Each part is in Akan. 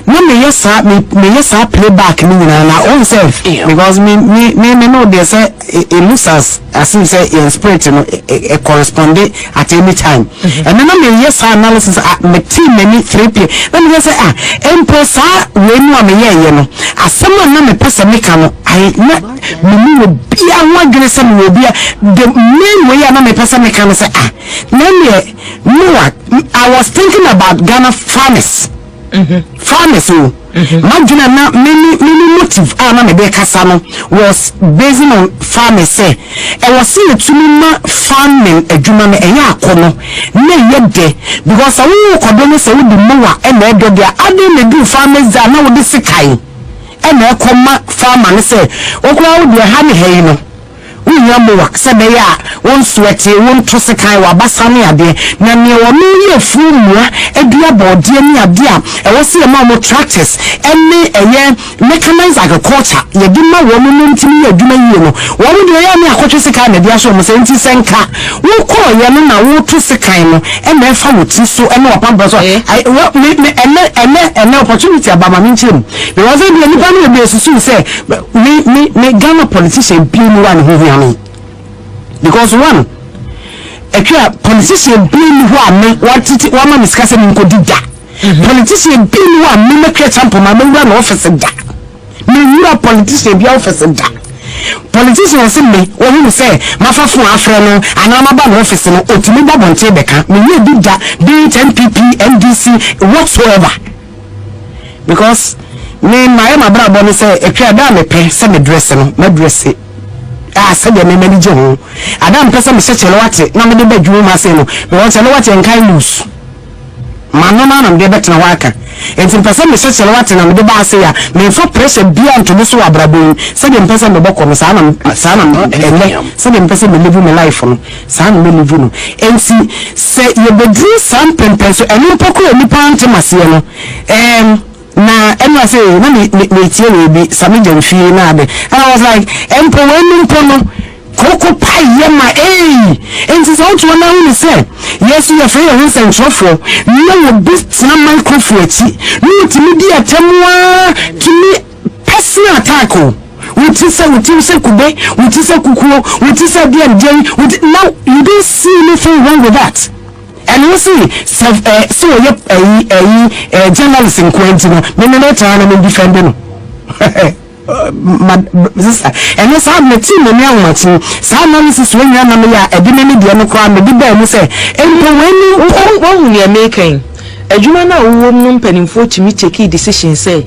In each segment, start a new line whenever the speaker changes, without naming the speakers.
Na meyɛ saa, meyɛ saa playback no nyinaa na wohu sɛ because me no deɛ sɛ it looks as if sɛ yɛn spirit no ɛ correspond at any time. Ɛno na meyɛ saa analysis a metee m'ani 3 p.m. na meyɛ sɛ, ah, mpo saa wei no a meyɛɛyɛ no, asɛm a na mepɛ sɛ meka no ayi na memu wɔ bia ho adwene sɛ mewɔ bia. The main way a na mepɛ sɛ meka no sɛ, ah, na neɛ Noah, I was thinking about Ghana farmers, farmers o. Madwene na many motive a na mede kasa no was based on farmers, sɛ ɛwɔ sɛ yɛtumi ma farming adwuma no ɛyɛ akɔ no na ɛyɛ dɛ, because sɛ wowɔ kɔdɔ no sɛ wode mower ɛna ɛdɔ deɛ ade na ɛduru farmers da na wode sekan ɛna ɛkɔ ma farmer no sɛ wokora wode ɛha ne ha yi no, wonya mower sɛ bɛyɛ a wonsoɛte wonto sekan wabasa ne adeɛ. Na neɛ wɔno yɛ afuo mmua adua bɔɔdeɛ ne adeɛ a ɛwɔ sɛ yɛma wɔn tractors ɛne ɛyɛ mechanized agriculture yɛde ma wɔn no ntumi yɛ adwuma yie no, wɔn deɛ ɛyɛ ne akɔtwe sekan na ɛde ahyɛ wɔn sɛ. Nti sɛ nka wokɔɔyɛ no na woto sekan no ɛna ɛfa wɔ ti so ɛne wɔpampɛ so. Me ɛnɛ opportunity aba ma me nkyɛn mu, because ebi nipa no bebree susu sɛ me Ghana politician bie mu wa ne ho hia me, because one, atwa politician bie ni hɔ a me watete wama me sika sɛ me nkɔdi da. Politician bie ni hɔ a me mɛtwa champo ma mewura na office da. Mewura politician bi office da. Politician sɛ me wɔhu me sɛ mafa phone afrɛ no anaa maba na office no, otumi ba bɔnten bɛka meyɛ bi da, be it NPP, NDC, whatsoever, because me mayɛ mabrabɔ no sɛ atwa da a mepɛ sɛ me dress no, mɛdress a sɛdeɛ me m'ani gye ho. Ada mpɛ sɛ mehyɛ kyɛlɛ wate na mede ba adwuma mu ase no, because kyɛlɛ wate nkan loose ma no na mede bɛtena hɔ aka. Nti mpɛ sɛ mehyɛ kyɛlɛ wate na mede ba ase a, memfa pressure bia nto me so wɔ abrabɔ yi. Sɛdeɛ mpɛ sɛ mebɔkɔ no, saa na ɛnɛ sɛdeɛ mpɛ sɛ me live me life no, saa na me live no. Nti sɛ yɛbɛduru saa mpɛmpɛn so, ɛno mpo kora nipa ntem aseɛ no, na ɛnu ase na me me metie wei bi Sammy Gyamfi na ade, and I was like, mpo wei nu mpo no koko pa yɛ ma ee. Nti sɛ wotu wɔn ahu ne sɛ yɛsu yɛfrɛ yɛn ho nsɛntwerɛfoɔ na obi tena microphone akyi na otumi di atɛm tumi personal attack o, woti sɛ woti sɛ kube, woti sɛ kukuo, woti sɛ deɛ deɛ woti, now you don't see anything wrong with that. Ɛno wo si sɛ sɛ ɔyɛ ɛyi journalist nko nti no, mene ne tena na me defend no. Ma sister, ɛno saa mete m'ani ahomakye saa analysis wɔ nyinaa na meyɛ a ɛde me ne deɛ no koraa mede baa mu sɛ mpo w'ani mpo.
Wohu nea meka yi, adwuma no a wowɔ mu no, mpanimfoɔ tumi take decision sɛ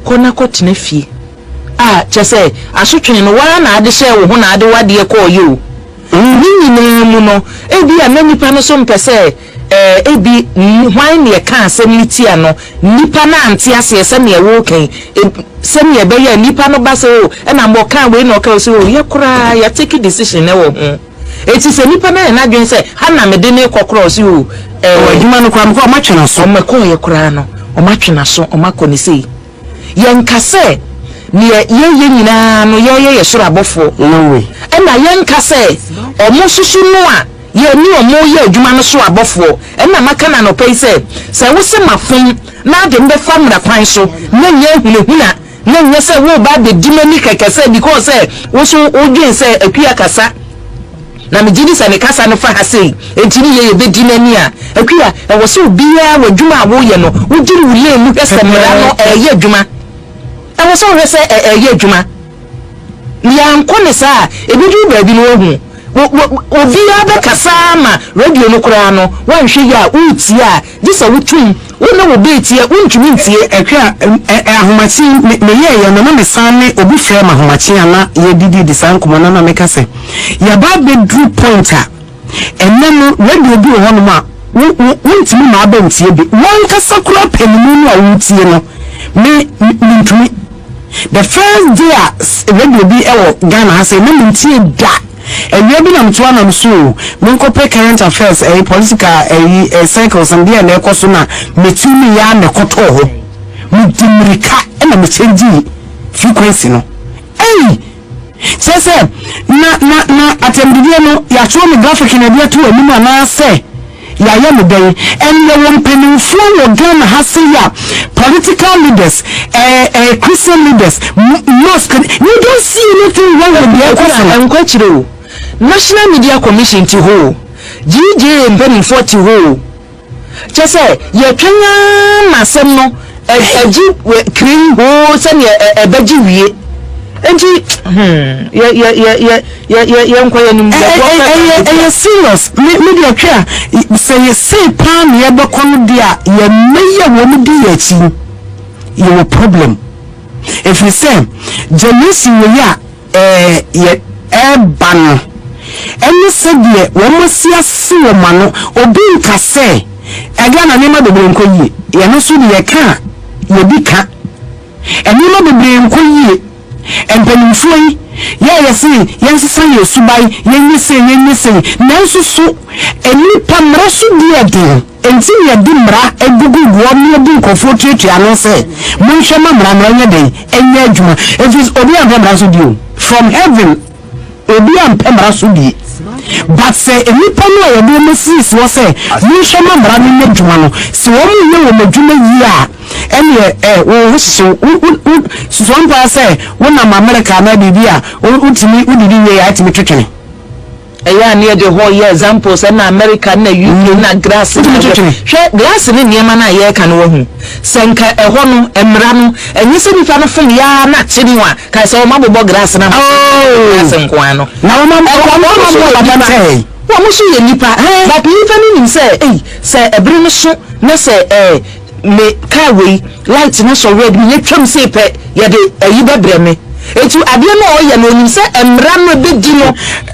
kɔ na kɔtena fie a, kyɛ sɛ asotwe no waa na ade hyɛ wo ho na ade wadeɛ kɔɔyɛ o. Ne nyinaa mu no, ebi a na nipa no so mpɛ sɛ ebi hwan ne ɛka asɛm no tia no, nipa no ante aseɛ sɛnea wɔɔkan, sɛnea ɛbɛyɛ a nipa no ba sɛ o ɛna ma ɔka wei na ɔka sɛ o yɛ koraa yɛ take decision ɛwɔ ho. Eti sɛ nipa no ayɛ n'adwene sɛ ha na mede ne kɔ korɔ ɔsi o.
Ɛwɔ adwuma no koraa mekɔ ɔmo atwe n'aso.
Ɔmo ɛkɔɔyɛ koraa no, ɔmo atwe n'aso, ɔmo akɔ ne sei. Yɛnka sɛ neɛ yɛyɛ nyinaa no yɛyɛ yɛ soro abɔfoɔ.
No way.
Ɛna yɛnka sɛ ɔmo soso no a yɛne ɔmo yɛ adwuma no so abɔfoɔ. Ɛna maka na anɔpa yi sɛ wo sɛ mafom na ade mbɛfa mmara kwan so na nyɛ hunahuna na nyɛ sɛ woba abɛdi m'ani kɛkɛ sɛ because sɛ wo so wodwen sɛ Akua kasa na megye di sɛ ne kasa no fa ha sei enti ne yɛ yɛbɛdi n'ani a, Akua, ɛwɔ sɛ obiara wɔ adwuma a woyɛ no, wogyere wo lane mu hwɛ sɛ mmara no ɛyɛ adwuma. Ɛwɔ sɛ wohwɛ sɛ ɛyɛ adwuma. Yɛankɔ ne saa a, ɛbɛduru baabi no, wahu obiara bɛkasa ama radio no koraa no, woanhwɛ yi a woretie a, gye sɛ wotum wo ne wo beetie, wontumi ntie.
Ɛhwɛ a ahomakye meyɛɛyɛ no na mesan ne obi frɛ ma ahomakye a na yɛdidi di saa nkɔmmɔ no na meka sɛ yɛba abɛduru point a ɛnɛ no radio bi wɔ hɔnom a wontumi ma aba ntie bi. Wankasa koraa panimu no a wotie no, me mentumi. The first day a radio bi ɛwɔ Ghana ha sɛ na mentie da, awia bi na metoa nam so o, menkɔpɛ current affairs, ɛyɛ political ɛyi circles ndeɛ na ɛkɔ so na metu ne yɛ a mɛkɔtɔɔ hɔ, medi mmirika ɛna mekyɛngye frequency no. Ɛyi kyerɛ sɛ na atɛmdidiɛ no yɛatwerɛ no graphic na ɛde ato anim anaasɛ. Yɛayɛ no dɛn? And yɛwɔ mpanimfoɔ wɔ Ghana ha sei a, political leaders, eh, eh, Christian leaders, mosque, you don't see anything wrong with deɛ ɛkɔ so no.
Ɛnkɔ akyire o. National Media Commission te hɔ o. GJA mpanimfoɔ te hɔ o. Kyerɛ sɛ, yɛtwɛn ara ma asɛm no agye kirin hoo sɛdeɛ ɛbɛgye wie. Enti, hmm, yɛ, yɛ, yɛ, yɛ, yɛ, yɛ, yɛnkɔ yɛn anim.
Ɛyɛ, ɛyɛ serious. Me, me deɛ hwɛ a, sɛ yɛ sei paa na yɛbɛkɔ no deɛ a, yɛn mma yi a wɔn di yɛn akyi yi, yɛwɔ problem. Ɛfiri sɛ, generation wei a Ɛɛ, yɛ ɛreba no, ɛne sɛdeɛ wɔasi ase wɔn ano. Obi nka sɛ, Ghana nneɛma bebree nkɔ yie. Yɛn nso deɛ yɛka a, yɛdi ka. Nneɛma bebree nkɔ yie. Mpanimfoɔ yi, yɛ a yɛse yɛnsesa yɛn suban, yɛnyɛ sei, yɛnyɛ sei. Nanso so nnipa mmara so di yɛ den? Enti na yɛde mmara gugu goɔ na yɛde nkurɔfoɔ tuatua ano sɛ, Monhwɛ ma mmara no ɛnyɛ dɛn? Ɛnyɛ adwuma. Ɛfiri sɛ obiara mpɛ mmara so die o. From heaven, obiara mpɛ mmara so die. But sɛ nnipa no a yɛde wɔn asisi soɔ sɛ, Monhwɛ ma mmara no nyɛ adwuma no, sɛ wɔnyɛ wɔn adwuma yie a, ɛnneɛ ɛ, wo ho hyehye wo. Wo, wo, wo, susu ampa ara sɛ wonam America anaa biribi a, wo, wotumi, wodidi wie a, ɛtumi twetwene.
Ɛyɛ a ne yɛde hɔ yɛ examples ɛna America na UK na glass na hwɛ glass ne nneɛma no a yɛreka no wahu sɛ nka ɛhɔ no mmara no ɛnyɛ sɛ nipa no fom yaa na akye no a kae sɛ wɔn abobɔ glass no ama glass nko ara no
na wɔn abobɔ nipa
wɔn nso yɛ nipa but nipa no nim sɛ ei sɛ ɛbere no so na sɛ ɛɛ Me car wei light no sɔ red menya twam sei pɛ yɛde ayi bɛbrɛ me enti adeɛ no a ɔyɛ no ɔnim sɛ mmra no ɛbɛdi no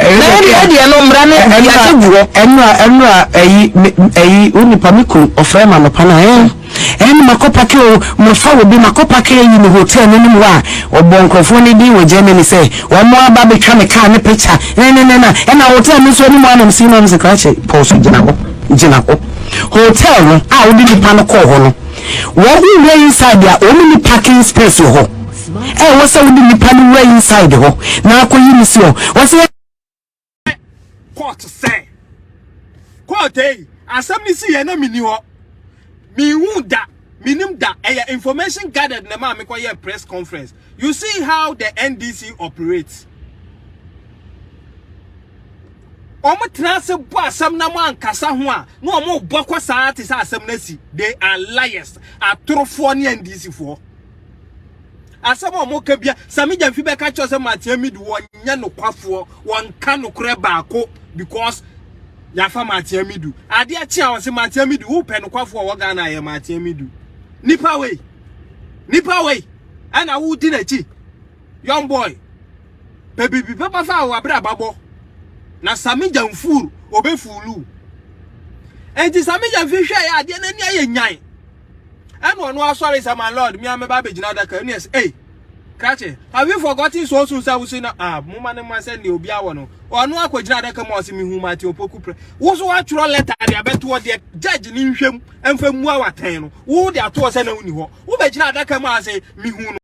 na yɛdeɛ deɛ no mmra no yɛahyɛ gu hɔ.
Ɛnora ɛnora ɛyi me ɛyi wo nipa me kun ɔfrɛ ma anɔpa no a ɛn ɛn makɔ pake o mafa wɔ bi makɔ pake ayi no hotel no anim hɔ a ɔbɔ nkurɔfoɔ no din wɔ Germany sɛ wɔn aba abɛtwa me car ne picture ne ne ne na ɛna hotel no nso anim hɔ a na mesi na mesi krakye pɔw so gyina hɔ gyina hɔ. Hotel no a wode nipa no kɔɔ hɔ no, wɔn wura inside a wɔn nni parking space wɔ hɔ. Ɛwɔ sɛ wode nipa no wura inside hɔ na akɔyi no si hɔ. Wɔsɛ
court sɛ court ei asɛm no si yɛ na menni hɔ menhu da menim da ɛyɛ information gathered na maa mekɔyɛ press conference you see how the ndc operates Wɔn tena ase bɔ asɛm na mo ankasa ho a na wɔn bɔ kɔ saa te sɛ asɛm no asi. They are liars. Atorofoɔ ne NDC foɔ. Asɛm a wɔn ka bia Sami Gyamfi bɛka kyerɛ sɛ Martin Amidu wɔnyɛ nokwafoɔ wɔnka nokorɛ baako because yafa Martin Amidu. Adeɛ kye a wɔse Martin Amidu wopɛ nokwafoɔ wɔ Ghana yɛ Martin Amidu. Nipa wei nipa wei ɛna wodi n'akyi young boy. Pɛ biribi papa fa w'abrabɔ bɔ na Sami Gyamfur obefuulu. Enti Sami Gyamfi hwɛ yɛ adeɛ n'ani ayɛ nyan. Ɛna ɔno asɔre sɛ my lord me a mɛba abɛgyina adaka ɛne ɛsɛ ei krakye have you forgotten so soon sɛ wose na ah moma ne ma sɛ nea obi awɔ no ɔno akɔgyina adaka mu a ɔse mehu Martin Opoku prɛ wo so woatwerɛ lɛta de abɛtoɔ deɛ judge ne nhwɛm ɛmfa mmua w'atɛn no wo de atoɔ sɛ na wonni hɔ wobɛgyina adaka mu a sɛ mehu no.